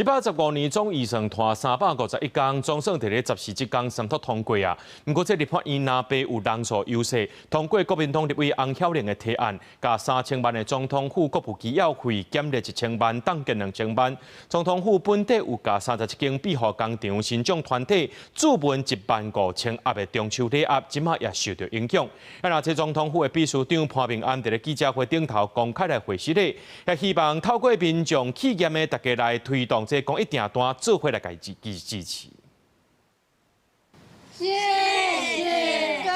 115年總預算拖351工，總算佇咧14這工三讀通過啊。毋過這立法院若白有人數優勢，通過國民黨立委翁曉玲的提案，共三千萬的總統府國務機要費減咧1000萬，凍結2000萬。總統府本底有共37間庇護工場、身障團體注文1.5萬盒的中秋禮盒，這馬也受著影響。啊，若這總統府的秘書長潘孟安佇咧記者會頂頭公開來回釋咧，也希望透過民眾企業的大家來推動這公益訂單，做伙來共支支持。謝謝光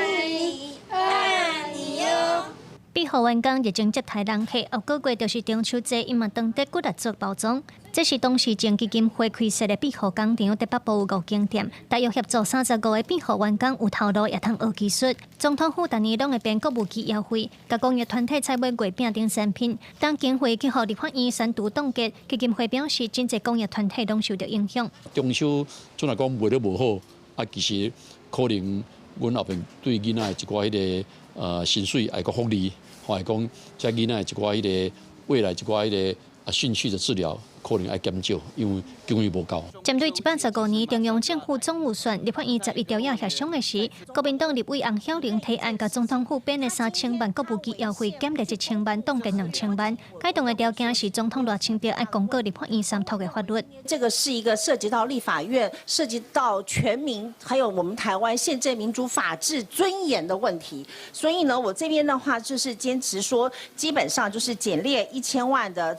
臨，愛你喲。庇護員工熱情接待人客，後個月就是中秋節，𪜶嘛當得骨力做包裝。這是董氏症基金會開設的庇護工場，佇北部有五間店，大約協助35個庇護員工有頭路，也通學技術。總統府逐年攏會編國務機要費，共公益團體採買月餅等產品。當經費去予立法院三讀凍結，基金會表示，真濟公益團體攏受著影響。中秋總來講賣得無好，啊，其實可能阮後邊對囡仔的一寡彼个薪水愛閣福利，或者講這囡仔的一寡彼个未來一寡彼个興趣的治療，可能愛減少，因為經費無夠。針對115年中央政府總預算，立法院11條仔協商的時，國民黨立委翁曉玲提案，共總統府編的三千萬國務機要費減咧一千萬，凍結兩千萬。解凍的條件是總統賴清德愛公告立法院三讀的法律。這個是一個涉及到立法院、涉及到全民，還有我們台灣憲政民主法治尊嚴的問題。所以呢，我這邊的話就是堅持說，基本上就是減列1000萬的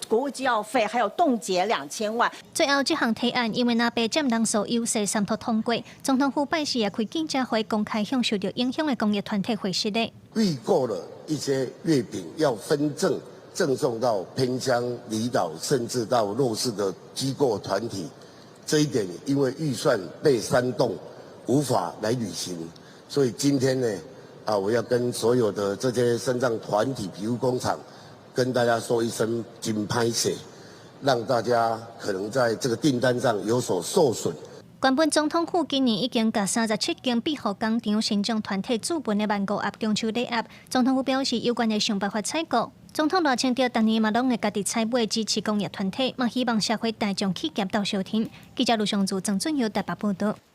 國務機要費，還有凍結2000萬。最後這項提案因為藍白佔人數優勢三讀通過，總統府拜四也開記者會公開向受著影響的公益團體回釋的。預購了一些月餅要分贈，贈送到偏鄉離島，甚至到弱勢的機構團體。這一點因為預算被刪凍，無法來履行，所以今天呢，啊，我要跟所有的這些身障團體、庇護工廠，跟大家說一聲真歹勢，讓大家可能在這個訂單上有所受損。原本總統府今年已經共37間庇護工場、身障團體注文的1.5萬盒中秋禮盒，總統府表示有關會想辦法採購。總統賴清德逐年嘛攏會家己採買支持公益團體，嘛希望社會大眾企業鬥相挺。記者盧尚祖、曾俊耀台北報導。